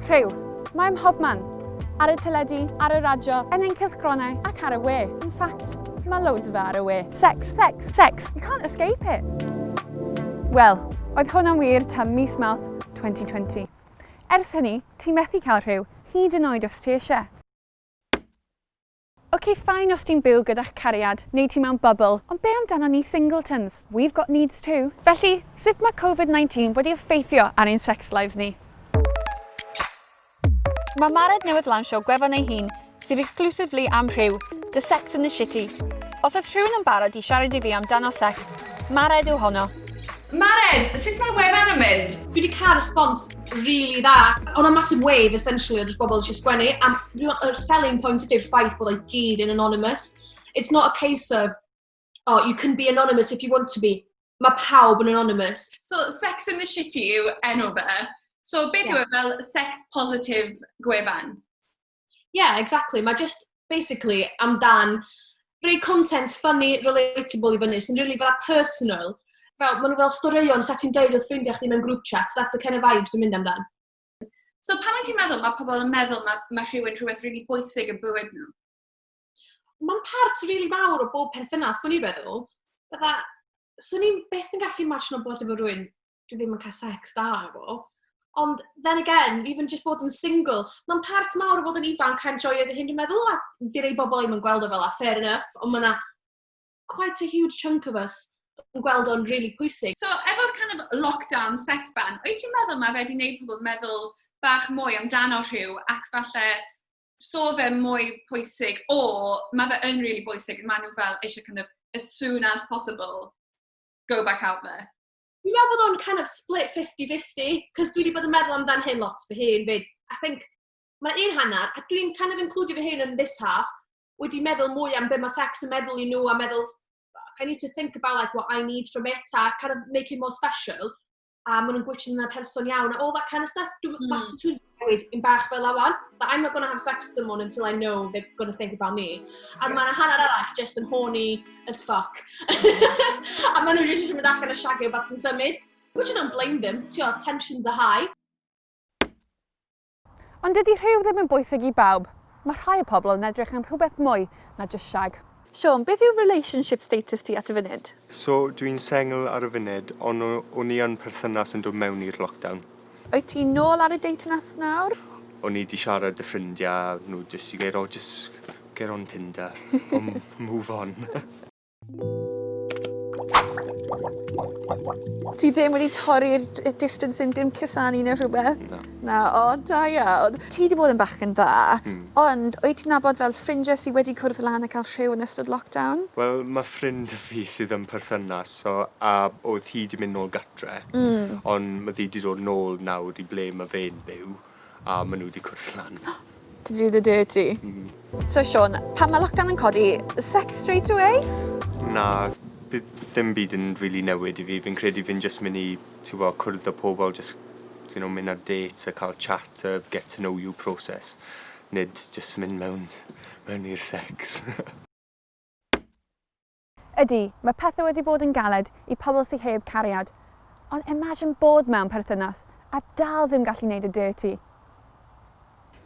Rhyw. Mae ym mhobman. Ar y teledu, ar y radio, yn ein cylchgronau ac ar y we. In fact, mae loads o fe ar y we. Sex, sex, sex. You can't escape it. Wel, oedd hwnna'n wir tan mis Mawrth 2020. Ers hynny, ti methu cael rhyw, hyd yn oed os ti eisiau. Ok, fine os ti'n byw gyda'ch cariad, neu ti mewn bubble, ond be amdano ni singletons? We've got needs too. Felly, sut mae Covid-19 wedi effeithio ar ein sex lives ni? Mae Mared newydd lansio gwefan ei hun sydd exclusively am rhyw, The Sex and the Shitty. Os oes rhywun yn barod i siarad i fi amdano sex, Mared yw honno. Mared, sut mae'r wefan yn mynd? Dwi wedi cael response really dda. O'n a massive wave, essentially, o just bobl eisiau sgwennu. A yr selling point ydy'r ffaith bod o'i gyd yn anonymous. It's not a case of, "Oh, you can be anonymous if you want to be." Mae pawb yn anonymous. So, Sex in the Shitty yw enw fe. So, beth yw e fel sex positive gwefan? Yeah, exactly. Mae just basically amdan rhoi content funny, relatable i fyny, sy'n really fel personal. Fel, maen nhw fel storeuon sa ti'n deud wrth ffrindiau chdi mewn group chat. That's the kind of vibes yn mynd amdan. So, pan wyt ti'n meddwl mae pobl yn meddwl mae rhywun rhywbeth really bwysig yn bywyd nhw? Mae'n part really mawr o bob perthynas, swn i'n feddwl. Bydda, swn i'n byth yn gallu imagine bod efo rhywun dwi ddim yn cael sex da efo. Ond, then again, even just bod yn single, mae'n part mawr o bod yn ifanc a enjoyo dy hun, dwi'n meddwl, a di rei bobl ddim yn gweld o fel a fair enough, ond mae yna quite a huge chunk of us yn gweld o'n really pwysig. So, efo'r kind of lockdown sex ban, wyt ti'n meddwl mae fe wedi gwneud pobl meddwl bach mwy amdano rhyw ac falle so fe mwy pwysig o mae fe yn really bwysig, maen nhw fel eisiau kind of as soon as possible go back out there? Dwi'n meddwl bod o'n kind of split 50-50, cos dwi wedi bod yn meddwl amdan hyn lot fy hun fyd. I think mae un hanner, a dwi'n kind of include fy hun yn this half, wedi meddwl mwy am be mae sex yn meddwl i nhw, a meddwl, "I need to think about like what I need from it, a kind of make it more special." A maen nhw'n gweithio yn y person iawn, a all that kind of stuff. Dwi'n attitude newid yn bach fel awan. That I'm not going to have sex with someone until I know they're going to think about me. A mae yna hanner arall just yn horny as fuck. A maen nhw just eisiau mynd allan a shagio beth sy'n symud. Which I don't blame them. Tio, tensions are high. Ond dydy rhyw ddim yn bwysig i bawb. Mae rhai o pobl yn edrych am rhywbeth mwy na just shag. Sean, beth yw relationship status ti at y funud? So, dwi'n sengl ar y funud, ond o'n i yn perthynas yn dod mewn i'r lockdown. Wyt ti nôl ar y dating apps nawr? O'n i 'di siarad â ffrindiau, nhw jyst i gweud, "Oh, just get on Tinder, and move on." Ti ddim wedi torri'r distancing, dim cusanu neu rhywbeth? Na. Na, o, da iawn. Ti wedi bod yn bachgen dda, ond wyt ti'n nabod fel ffrindiau sydd wedi cwrdd lan a cael rhyw yn ystod lockdown? Wel, mae ffrind fi sydd yn perthynas, so, a oedd hi 'di mynd nôl gatre, ond mae hi 'di dod nôl nawr i ble mae fe'n byw, a maen nhw wedi cwrdd lan. To do the dirty. So Sean, pan mae lockdown yn codi, sex straight away? Na, bydd ddim byd yn really newid i fi. Fi'n credu fi'n just mynd i, ti'n gwybod, cwrdd â pobl, just mynd ar dates a cael chat a get to know you process. Nid just mynd mewn i'r sex. Ydy, mae pethau wedi bod yn galed i pobl sydd heb cariad. Ond imagine bod mewn perthynas a dal ddim gallu gwneud y dirty.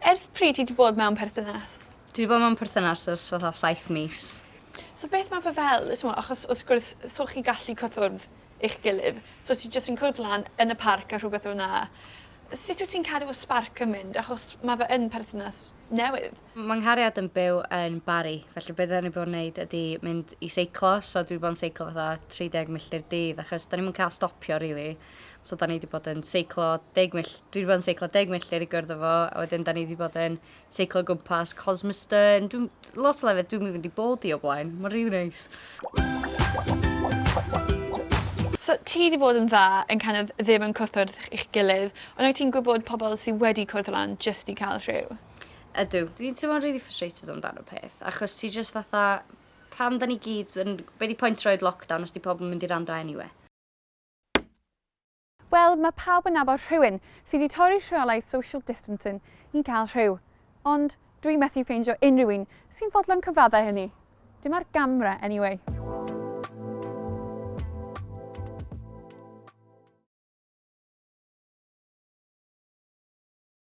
Ers pryd ti wedi bod mewn perthynas? Dwi wedi bod mewn perthynas ers fatha 7 mis. So beth mae fe fel, t'mo', achos wrth gwrs, so chi gallu cyffwrdd eich gilydd, so ti jyst yn cwrdd lan yn y parc a rhywbeth fel 'na. Sut wyt ti'n cadw y spark yn mynd, achos mae fe yn perthynas newydd? Mae nghariad yn byw yn Barry, felly beth da ni bod yn neud ydy mynd i seiclo, so dwi wedi bod yn seiclo fatha 30 milltir dydd, achos da ni'n cael stopio, really. So da ni wedi bod yn seiclo 10 dwi wedi bod yn seiclo 10 milltir i gwrdd efo, a wedyn da ni wedi bod yn seiclo gwmpas Cosmeston, lot o lefydd dwi'n mynd i bod i o blaen. Mae'n really nice. So ti wedi bod yn dda yn kind of ddim yn cyffwrdd eich gilydd, ond wyt ti'n gwybod pobl sydd wedi cwrdd lan just i cael rhyw? Ydw, dwi'n teimlo'n really frustrated amdano peth, achos ti just fatha, pam da ni gyd, yn, be di pwynt roed lockdown os di pobl yn mynd i rando anyway? Wel, mae pawb yn nabod rhywun sydd wedi torri rheolau social distancing i gael rhyw. Ond dwi methu ffeindio unrhyw un sy'n fodlon cyfadde hynny. Dim ar gamera, anyway.